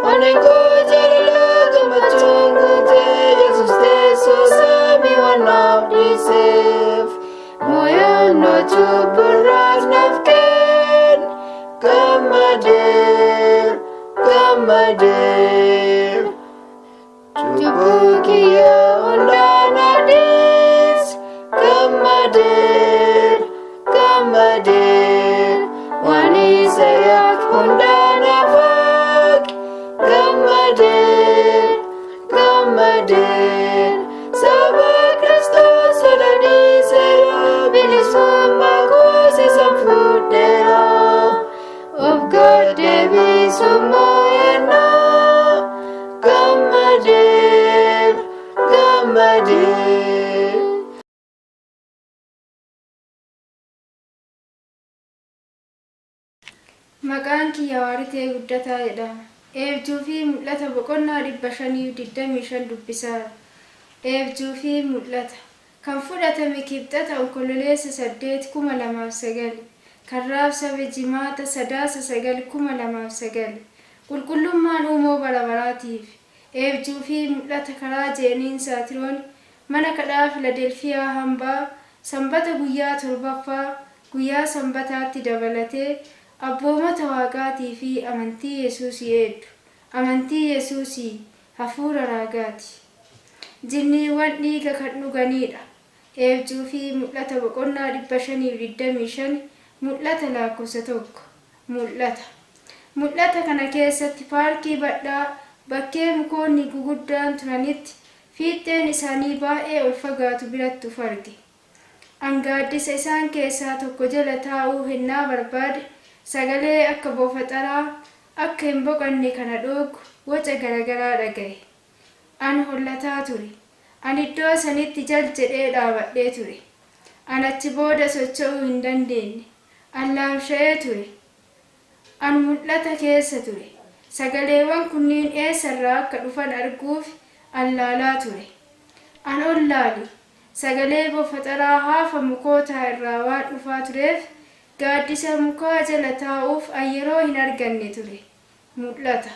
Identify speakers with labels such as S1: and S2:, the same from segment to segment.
S1: Onneen koo jaalala gammachuun guutee Yesuus teessoo samii waan naaf dhiiseef. Mo'annoo cubburraas naaf kenne gammadeer gammadeer. Cubbuu kiyya hundaa naaf dhiis gammadeer gammadeer. Waan isa yakka hundaa naaf haqe gammadeer gammadeer. Saba Kiristoos sodaaniseera bilisummaa koos isaan fudheera. Of gad deebisuu mo'annaa gammadeer gammadeer.
S2: Maqaan kiyya Waaritee Guddataa jedhama. Eebjuu fi Mul'ata boqonnaa 525 dubbisaa. Eebjuu fi Mul'ata. Kan fudhatame Kibxata Onkololeessa 8, 2009. Kan raabsame Jimaata Sadaasa 9, 2009. Qulqullummaan Uumoo bara baraatiif. Eebjuu fi Mul'ata karaa Jeeniin Saatiroon mana kadhaa Filadelfiyaa Hambaa Sanbata guyyaa torbaffaa guyyaa Sanbataatti dabalatee abboomota Waaqaatii fi amantii Yesuusii eeddu. Amantii Yesuusii hafuura raagaati. Jinniiwwan dhiiga kan dhuganiidha. Eebjuu fi Mul'ata boqonnaa 525 Mul'ata laakkofsa 1. Mul'ata. Mul'ata kana keessatti paarkii badhaa bakkee mukoonni guguddaan turanitti fiixxeen isaanii baay'ee ol fagaatu biratti uf arge. An gaaddisa isaan keessaa tokko jala taa'uu hennaa barbaade, sagalee akka bofa xaraa akka hin boqanne ka na dhooggu woca gara garaa dhagaye. An hollataa ture. An iddoo sanitti jal jedhee dhaabadhee ture. An achi booda socho'uu hin dandeenne. An laamshayee ture. An mul'ata keessa ture. Sagaleewwan kunniin eessa irraa akka dhufan arguuf an laalaa ture. An ol laale. Sagalee bofa xaraa haafa mukootaa irraa waan dhufaa tureef, gaaddisa mukaa jala taa'uuf an yeroo hin arganne ture. Mul'ata.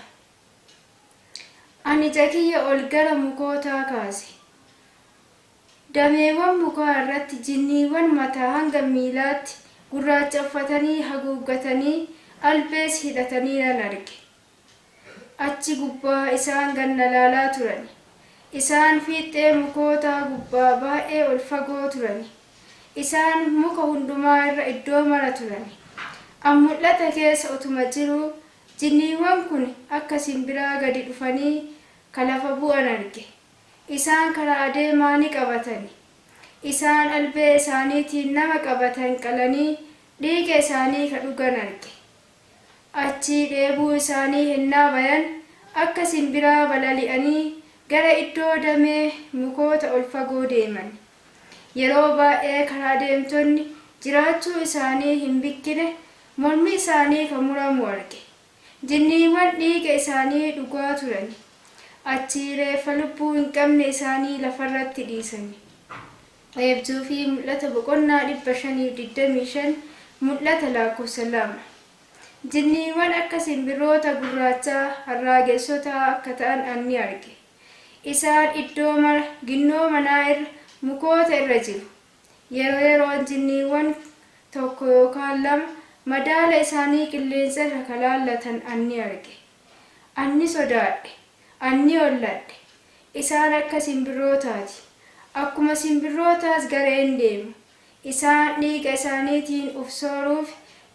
S2: An ija kiyya ol gara mukootaa kaase. Dameewwan mukaa irratti jinniiwwan mataa hanga miilaatti gurraacha uffatanii haguuggatanii, albees hidhatanii nan arge. Achi gubbaa isaan gad na laalaa turani. Isaan fiixxee mukootaa gubbaa baay'ee ol fagoo turani. Isaan muka hundumaa irra iddoo mara turani. An mul'ata keessa utuma jiruu, jinniiwwan kun akka simbiraa gadi dhufanii ka lafa bu'an arge. Isaan karaa-adeemaa ni qabatani. Isaan albee isaaniitiin nama qabatan qalanii dhiiga isaanii ka dhugan arge. Achii dheebuu isaanii hennaa bayan akka simbiraa balali'anii gara iddoo damee mukoota ol fagoo deeman. Yeroo baay'ee karaa-deemtonni jiraachuu isaanii hin bikkine mormi isaanii ka muramu arge. Jinniiwwan dhiiga isaanii dhugaa turani. Achii reeffa lubbuu hin qabne isaanii lafarratti dhiisani. Eebjuu fi Mul'ata boqonnaa 525 Mul'ata laakkofsa 2. Jinniiwwan akka simbirroota gurraachaa harraagessotaa akka ta'an an ni arge. Isaan iddoo mara, ginnoo manaa irra, mukoota irra jiru. Yeroo yeroon jinniiwwan tokko yookaan lama madaala isaanii qilleensa irra ka laallatan an ni arge. An ni sodaadhe. An ni holladhe. Isaan akka simbirrootaati. Akkuma simbirrootaas gareen deemu. Isaan dhiiga isaaniitiin uf sooruuf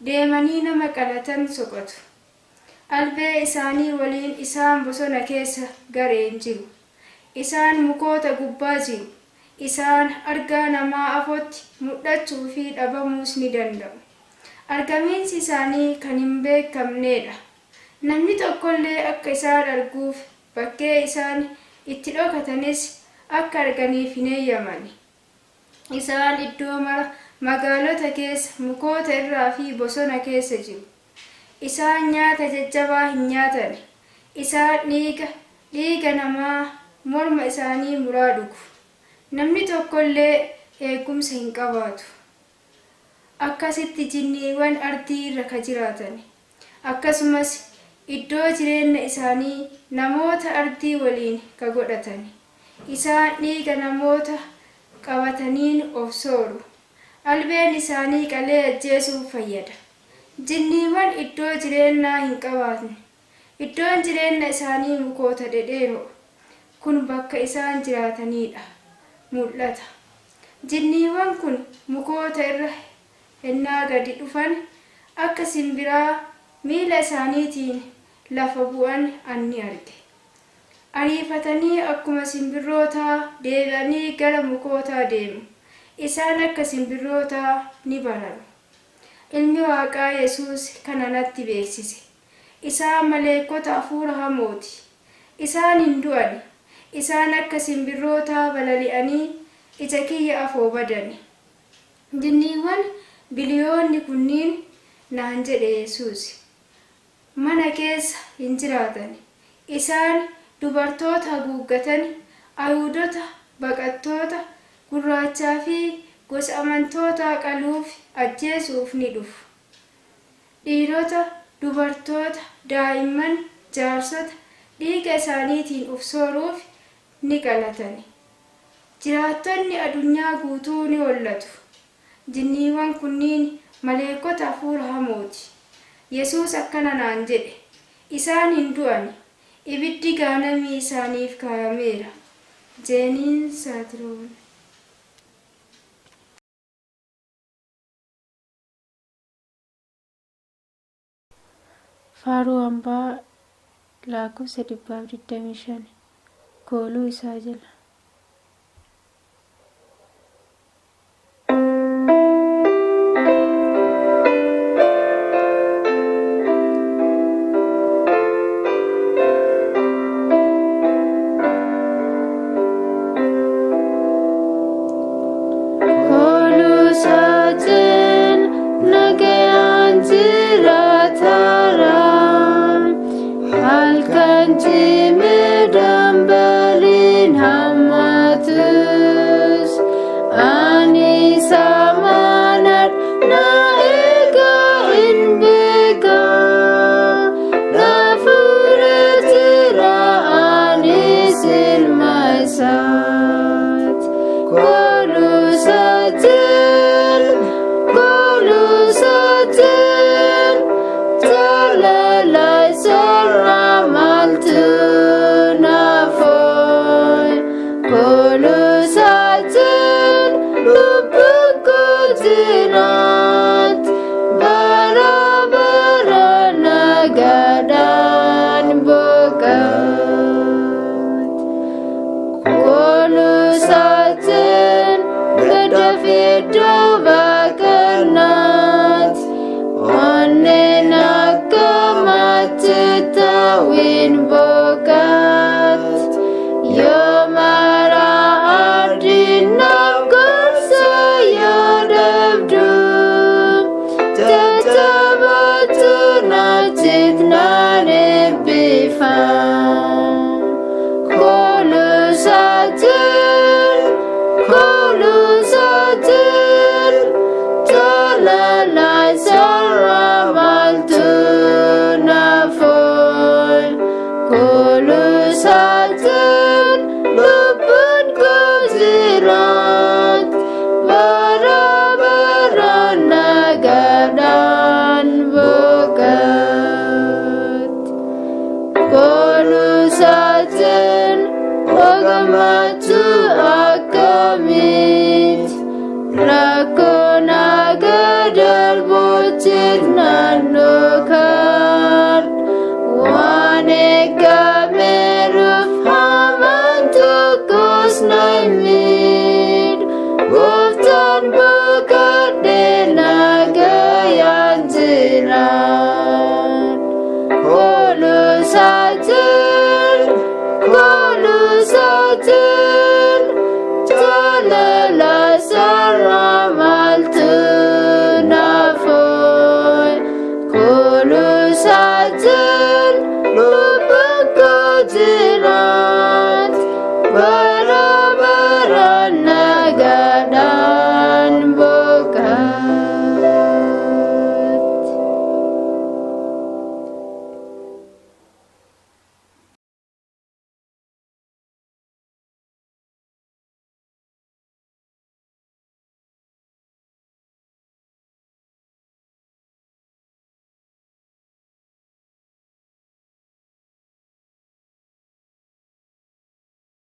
S2: deemanii nama qalatan soqatu. Albee isaanii woliin isaan bosona keessa gareen jiru. Isaan mukoota gubbaa jiru. Isaan argaa namaa afotti mudhachuu fi dhabamuus ni danda'u. Argamiinsi isaanii kan hin beekamnee dha. Namni tokkollee akka isaan arguuf bakkee isaan itti dhokatanis akka arganiif hin heyyamani. Isaan iddoo mara magaalota keessa, mukoota irraa fi bosona keessa jiru. Isaan nyaata jajjabaa hin nyaatani. Isaan dhiiga, dhiiga namaa morma isaanii muraa dhugu. Namni tokko illee eeggumsa hin qabaatu. Akkasitti jinniiwwan ardii irra ka jiraatani. Akkasumas Iddoo jireenna isaanii namoota ardii woliin ka godhatani. Isaan dhiiga namoota qabataniin of sooru. Albeen isaanii qalee ajjeesuuf fayyada. Jinniiwwan iddoo jireennaa hin qabaatne. Iddoon jireenna isaanii mukoota dhedheero'o. Kun bakka isaan jiraataniidha. Mul'ata. Jinniiwwan kun mukoota irra hennaa gadi dhufan akka simbiraa miila isaaniitiin lafa bu'an an ni arge. Ariifatanii akkuma simbirrootaa deebi'anii gara mukootaa deemu. Isaan akka simbirrootaa ni bararu. Ilmi Waaqaa Yesuus kana natti beeksise. Isaan maleekkota hafuura hamooti. Isaan hin du'ani. Isaan akka simbirrootaa balali'anii ija kiyya afoo badani. Jinniiwwan biliyoonni kunniin naan jedhe Yesuus. Mana keessa hin jiraatani. Isaan dubartoota haguuggatani, Ayihuudota, baqattoota, gurraachaa fi gosa amantootaa qaluuf, ajjeesuuf ni dhufu. Dhiirota, dubartoota, daa'imman, jaarsota dhiiga isaaniitiin uf sooruuf ni qalatani. Jiraattonni adunyaa guutuu ni hollatu. Jinniiwwan kunniin maleekkota hafuura hamooti. Yesuus akkana naan jedhe, Isaan hin du'ani, ibiddi gaanamii isaaniif kaayameera. Jeeniin Saatiroon. Faaruu Hambaa laakkofsa 125 Kooluu isaa jala.
S1: Kooluusaatiin nagayaan jiraatara halkan cimee dambaliin hammatus ani samanad na eega hin beeka na fuudhee jira anis ilma isaat. Kooluusaatiin kooluusaatiin jaalala isarra maaltu naaf ooy. Kooluusaatiin lubbuu koo jiraat bara bara nagaadhaan boqot. Kooluusaatiin gadda fiddoo baqannaat onneen akka maatti ta'uun boqat. Yoo mara ardiin naaf gorsa yoo dhabdu jajjabaatu naachit naan eebbifam. Kooluusaatiin kooluusaatiin jaalala isarra maaltu naaf ooy. Kooluusaatiin lubbuun koo jiraat bara bara nagaadhaan boqot. Kooluusaatiin gammachuu akkamiit rakkoon aga darbuutti naannoo kan waan eeggadhu.